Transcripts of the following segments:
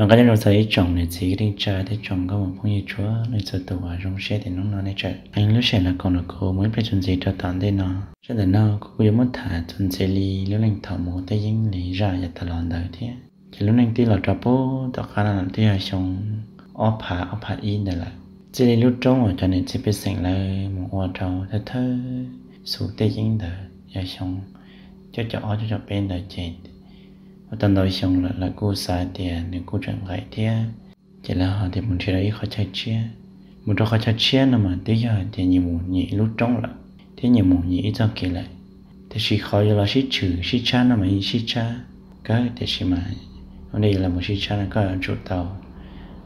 Nqa nyob rau txog ib tsoom niam txiv kwv tij neej tsa thiab tsoom nkauj muam phooj ywg tshua leej txhua tus uas zoo siab tias hnub no nej tseem pheej lub sij hawm los koom nrog kuv mus ib pliag txuas ntxiv rau tom ntej no. Sab ntawm no kuv kuj yuav muab tham txuas ntxiv li lub neej thaum mus ua teb yeeb li zaj yav tas los ntawd thiab. Ces lub neej twb los rau puag tom qab no twb yog xyoo ob phav ob phav ib ntawd lawm. Txij li lub roob uas cov niam txiv pej xeem lawv mus ua rau thawj thawj xu teb yeeb ntawd yog xyoo cuaj caum ob cuaj caum peb ntawd ces ua tau ntau xyoo lawm lawv kuj xav tias nws kuj tseem nqaim thiab. Ces lawv ho tias mus nrhiav rau ib qhov chaw tshiab. Mus rau qhov chaw tshiab no mas twb yog tias nyias mus nyias ib lub roob lawm thiab nyias mus nyias ib txoj kev lawm. Tiam sis qhov yuav los sib tshwm sib tshab no mas yeej sib tshab kawg, tiam sis mas ua ntej yuav los mus sib tshab no koj yuav tsum tau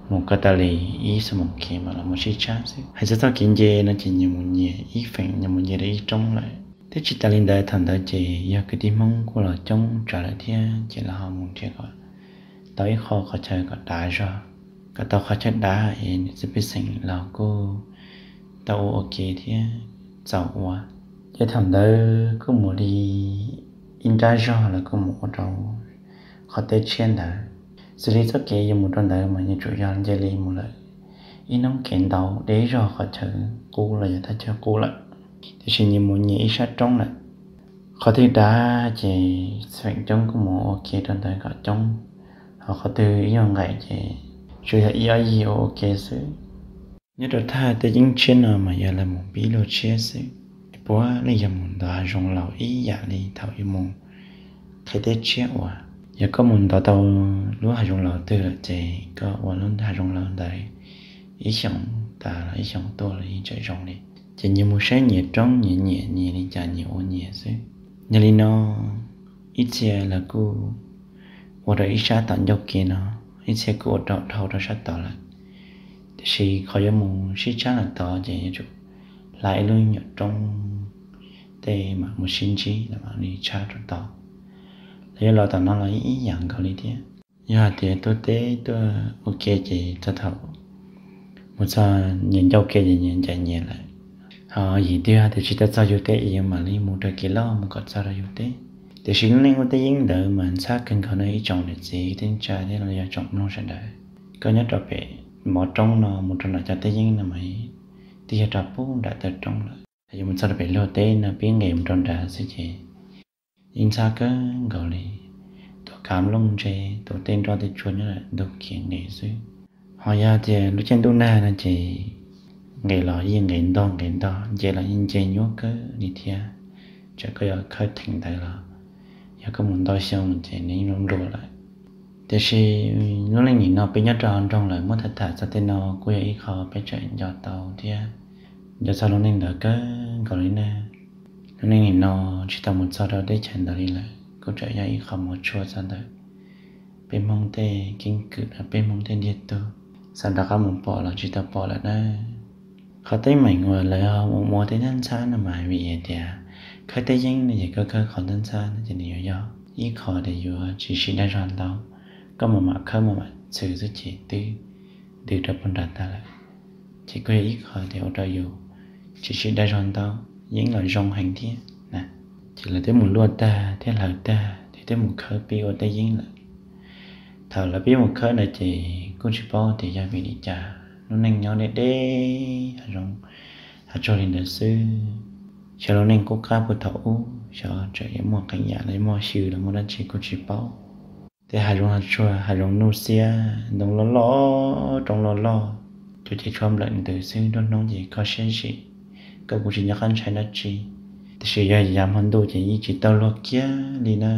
mus ko taw li ib xuab moos kev mas los mus sib tshab xwb. Hais txog txoj kev nce no ces nyias mus nyias ib feem, nyias mus nce rau ib roob lawm. Thiab tsis tas li ntawd thaum ntawd ces yog kwv tij Hmoob kuj los coob tsawv lawm thiab ces lawv ho mus nrhiav kom tau ib qho qhov chaw kom dav zog, kom tau qhov chaw dav es niam txiv pej xeem los kuj tau ua ua ke thiab txaus ua. Ces thaum ntawd kuj mus li ib nrab zog lawv kuj mus ua rau qhov teb tshiab ntawd. Xws li txoj kev yuav mus rau ntawd mas yuav tsum yog nce li mus lawm ib hnub kev ntau deb zog qhov chaw qub los yog thaj chaw qub lawm. Tiam sis nyias mus nyias ib sab roob lawm. Qhov twg dav ces feem coob kuj mus ua ke rau ntawd kom coob, ho qhov twg ib nyuag nqaim ces tsuas yog ib ob yig ua ua ke xwb. Nyob rau thaj teb yeeb tshiab no mas yog lawv mus pib luag tshiab xwb, puav leej yog mus ntov hav zoov laus ib yam li thaum yuav mus qhib teb tshiab uas yog koj mus ntov tau lub hav zoov laus twg lawm ces koj ua lub hav zoov laus ntawd ib xyoos tas los ib xyoos tuaj los yeej tseem zoo li. Ces nyias mus saib nyias roob, nyias nyiam nyias li cas nyias ua nyias xwb. Yog li no ib txhia lawv kuj ua rau ib sab tom ncauj kev no, ib txhia kuj ua rau dhau rau sab tod lawm. Tiam sis qhov yuav mus sib tshab lawm tod ces yuav tsum hla ib lub nyuam roob tej mam mus sib ntsib los mam li tshab rau tod. Los yuav los tom no los ib yam nkaus li thiab. Yog hais tias tuaj teb tuaj ua ke ces txog thaum mus txog nyias ncauj kev ces nyias ncaim nyias lawm. Ho yim twg hais tias tsis tau txog yus teb es yuav mam li mus raws kev loj mus kom txog rau yus teb. Tiam sis lub neej ua teb yeeb ntawd mas ntxhab kawg nkaus no ib tsoom niam txiv kwv tij neej tsa thiab los yog tsoom mloog sawv daws, koj nyob rau pem mov roob no mus rau nram cov teb yeeb no mas twb yog rau puag nram taw roob lawm. Yog mus txog rau pem luag teb no pib nqes mus rau nrad xwb ces yeej ntxhab kawg nkaus li. Tuam kav nplooj ntse, tuam tej nroj tej tshuaj nyob ntug kev nqes xwb. Ho yog tias lub caij ntuj nag no ces nqes los yeej nqes ntog nqes ntog, nce los yeej nce nyuaj kawg li thiab. Txawm koj yuav khawb theem ntawd los yog koj mus ntau xyoo ces nws yeej nplua lawm. Tiam sis lub neej nim no peb nyob rau hauv nroog lawm muab tham tham txog tej no kuj yog ib qho peb tseem nco tau thiab nco txog lub neej ntawd kawg nkaus li na. Lub neej nim no tsis tau mus txog rau teb chaws ntawd li lawm kuj tseem yog ib qho mov tshua txog ntawm peb Hmoob tej keeb kwm, peb Hmoob tej ntiag tug, xav rov qab mus pom los tsis tau pom lawm na. Qhov teeb meem uas lawv mus ua tej ntxhab ntxhab no mas vim hais tias khawb teb yeeb no ces koj khawb qhov ntxhab ntxhab no ces nws yuav yog ib qho tias yuav tsis siv dag zog ntau, koj mus mam khawb mus mam txhwm xwb ces twb ntws rau puag nram tag lawm. Ces kuj yog ib qho tias ua rau yus tsis siv dag zog ntau, yeeb los zoo heev thiab na. Ces lawv twb mus luaj tag thiab hlawv tag thiab twb mus khawb pib ua teb yeeb lawm. Thaum lawv pib mus khawb ntawd ces kuj tsis paub tias yog vim li cas lub neej nyob deb deb hav zoov, hav tsuag li ntawd xwb. Xyov lub neej qub qab puag thaum ub xyov tseem yuav muaj qee yam los muaj xyw los muaj dab tsi kuj tsis paub. Tej hav zoov hav tsuag hav zoov nuj xiab, ntoo loj loj, roob loj loj, cua ces tshuab nplawm ntws xwb, nruab hnub ces kho siab zim, koj kuj tsis nco qab ntshai dab tsi. Tiam sis yog yav hmo ntuj ces yeej tsis tau luag kiag li na.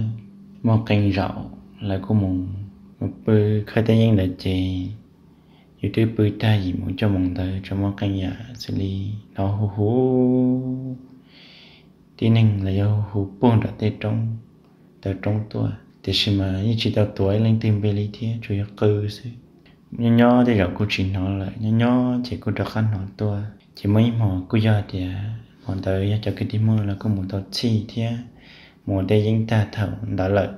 Muaj qee zaum lawv kuj mus, mus pw khawb teb yeeb ntawd ces yus twb pw tag yim mus cuaj moos ntawd tsuas muaj qee yam xws li hnov hu hu tib neeg los yog hu hu puag nram tej roob, taw roob tuaj, tiam sis mas yeej tsis tau tuav ib leej twg npe li thiab tsuas yog qw xwb. Nyob nyob tej zaum kuj tsis hnov lawm, nyob nyob ces kuj rov qab hnov tuaj. Ces muaj ib hmo kuj yog tias hmo ntawd yog cov kwv tij Hmoob lawv kuj mus tau txhij thiab mus ua teb yeeb tag thaum ntawd lawm.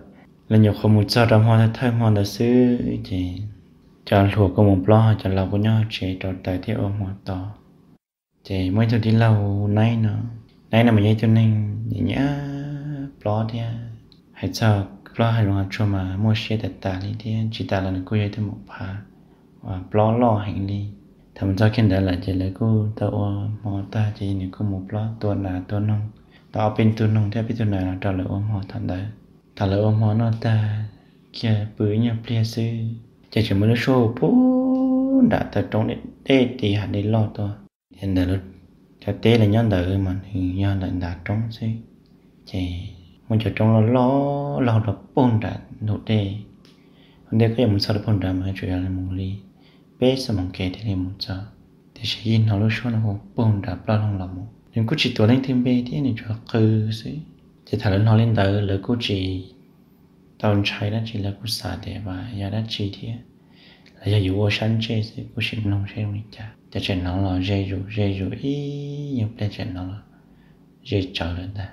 Lawv nyuam qhuav mus txog rau hmo thawj hmo ntawd xwb ces cov hluas kuj mus plob, cov laus kuj nyob tsev rau taws thiab ua hmo tos. Ces muaj ib tug tij laug Naib no, Naib no mas yog ib tug neeg nyiam nyiam plob thiab hais txog Plob hav zoov hav tsuag mas muaj siab tas tas li thiab, tsis tas los nws kuj yog ib tug maum phav uas plob loj heev li. Thaum mus txog kiag ntawd lawm ces lawv kuj tau ua hmo tag ces nws kuj mus plob tua nas tua noog, tau ob peb tug noog thiab peb tug nas los rau lawv ua hmo thaum ntawd. Thaum lawv ua hmo noj tag kiag pw ib nyuag pliag xwb ces tseem muaj lub suab hu puag nram taw roob deb deb ti hav dej loj tuaj. Ntawm cov teb los nyob ntawd mas nws yog ntawm ntav roob xwb, ces muaj cov roob loj loj loj rau puag nram ntug dej. Ua ntej koj yuav mus txog rau puag nrad mas tsuas yog mus li peb xuab moos kev thiaj li mus txog. Tiam sis yeej hnov lub suab no hu puag nram ploj loog los mus. Nws kuj tsis tuav leej twg npe thiab, nws tsuas qw xwb. Ces thaum lawv hnov li ntawd lawv kuj tsis tau ntshai dab tsi, lawv kuj xav tias yog dab tsi thiab, los yog yuav ua sab ntsej xwb, kuj sim mloog seb zoo li cas. Ces tseem hnov los ze zus ze zus ib nyuag pliag tseem hnov los ze tsawv lawm ntag.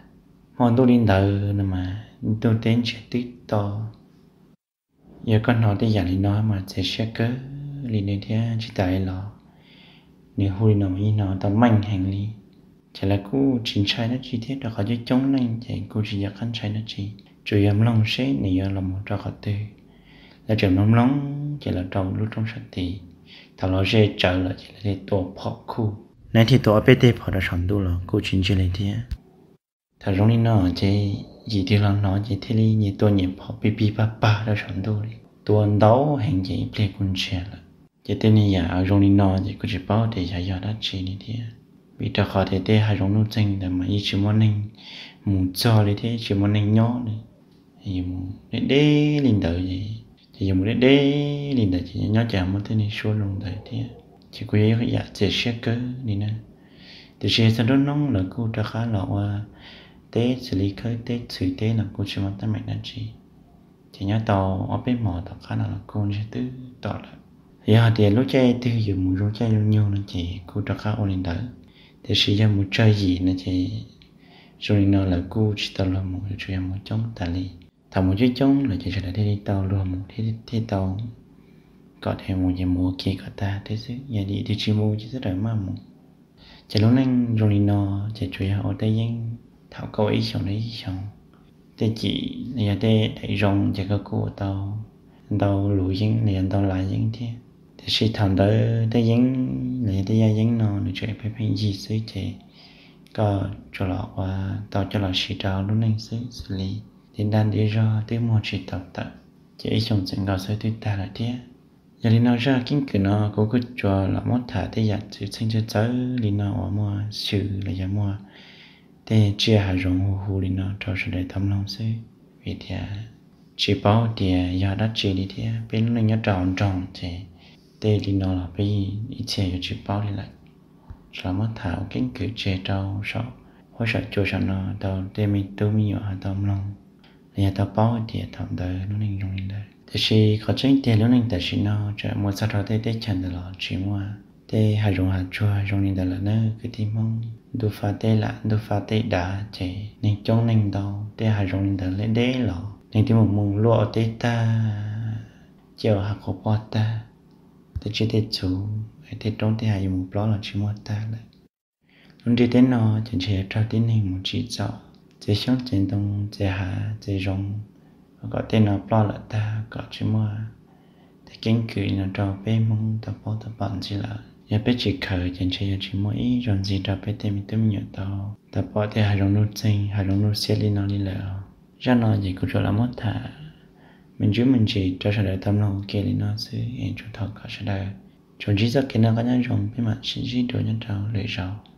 Hmo ntuj li ntawd no mas ntuj teb ntsiag twb to. Yog koj hnov tej yam li no mas txias siab kawg li thiab, tsis tas li los nws hu li no mas yeej hnov tau meej heev li. Ces lawv kuj tsis ntshai dab tsi thiab, rau qhov coob coob leej ces kuj tsis nco qab ntshai dab tsi, tsuas yog mloog seb nws yuav los mus rau qhov twg. Lawv tseem mloog mloog ces los rau lub roob sab tid. Thaum los ze tsawv lawm ces lawv thiaj tua phom khuj, nws thiaj tua ob peb teg phom rau saum ntuj los kuj tsis ntsig li thiab. Thaum zoo li no ces yim twg los hnov ces thiaj li nyias tua nyias phom pig pig pag pag rau saum ntuj li, tua ntau heev ces ib pliag kuj ntsiag lawm. Ces tej niag yam zoo li no ces kuj tsis paub tias yog yog dab tsi li thiab, vim rau qhov tias tej hav zoov nuj txeeg ntawd mas yeej tsis muaj neeg mus txog li thiab tsis muaj neeg nyob li. Yuav mus deb deb li ntawd, ces yuav mus deb deb li ntawd ces nyob ces muaj tej niag suab zoo ntawd thiab, ces kuj yog ib yam txias siab kawg li na. Tiam sis txog nruab hnub lawv kuj rov qab los ua teb xws li khawb teb txhwv teb los kuj tsis muaj teeb meem dab tsi. Ces nyob tau ob peb hmos tom qab no los kuj ntsiag twb to lawm. Yog hais tias lub caij twg yuav mus zoo caij zoo nyoog no ces kuj rov qab ua li ntawd. Tiam sis yog mus tsawg yim no ces zoo li no lawv kuj tsis tau luag mus, tsuas yog mus coob tas li. Thaum mus coob coob lawm ces sawv daws thiaj li tau luag mus thiab thiaj tau kom tias mus ces mus ua ke kom tag thiab xwb, yog yim twg tsis mus ces sawv daws maj mus. Ces lub neej zoo li no ces tsuas yog ua tej yeeb thaum koj ua ib xyoos rau ib xyoos. Tej cim los yog tej daim zoo ces koj kuj ua tau ntau luv yeeb los yog ntau lav yeeb thiab. Tiam sis thaum ntawd tej yeeb los yog tej yaj yeeb no nws tseem pheej pheej yig xwb ces koj tsuas los ua tau coj los siv rau lub neej xwb, xws li ntiv dab ntiv zog twb muag tsis tau tawm, ces ib xyoos txwm nkaus xwb twb tag lawm thiab. Yog li no zaj keeb kwm no kuv kuj tsuas los muab tham tej yam txwm txheej txawv txawv li no uas muaj xyw los yog muaj tej tsiaj hav zoov hu hu li no rau sawv daws tau mloog xwb, vim tias tsis paub tias yog dab tsi li thiab, peb lub neej nyob rau hauv nroog ces tej li no los peb ib txhia yuav tsis paub li lawm. Tsuas los muab tham ua keeb kwm tseg rau saum huab saum cua saum no rau tej me tub me nyuam ho tau mloog los yog tau paub hais tias thaum ntawd lub neej zoo li ntawd. Tiam sis qhov tseeb tiag lub neej tam sim no tseem mus txog rau tej teb chaws ntawd los tsis muaj tej hav zoov hav tsuag zoo li ntawd lawm na kwv tij Hmoob. Ntuj fab teb lam, ntuj fab teb dav ces neeg coob neeg ntau, tej hav zoov li ntawd deb deb los neeg twb mus mus luaj ua teb tag, ciaj ua hav quas poj tag, tej tsiaj tej txhu, tej roob tej hav yuav mus plob los tsis muaj tag lawm. Lub ntiaj teb no ces ntshe yuav raug tib neeg mus tsim txom txiav xyoob txiav ntoo txiav hav txiav zoov kom tej no ploj lawm tag kom tsis muaj tej keeb kwm li no rau peb Hmoob tau paub tau pom ntxiv lawm. Yog peb tsis khaws ces ntshe yuav tsis muaj ib zaug ntxiv rau peb tej me tub me nyuam tau tau pom tej hav zoov nuj txeeg hav zoov nuj xiab li no li lawm. Zaj no ces kuv tsuas los muab tham me ntsis me ntsis rau sawv daws tau mloog ua ke li no xwb es tsuas thov kom sawv daws tsuas ntsib txoj kev noj qab nyob zoo, peb mam sib ntsib dua nyob rau lwm zaus.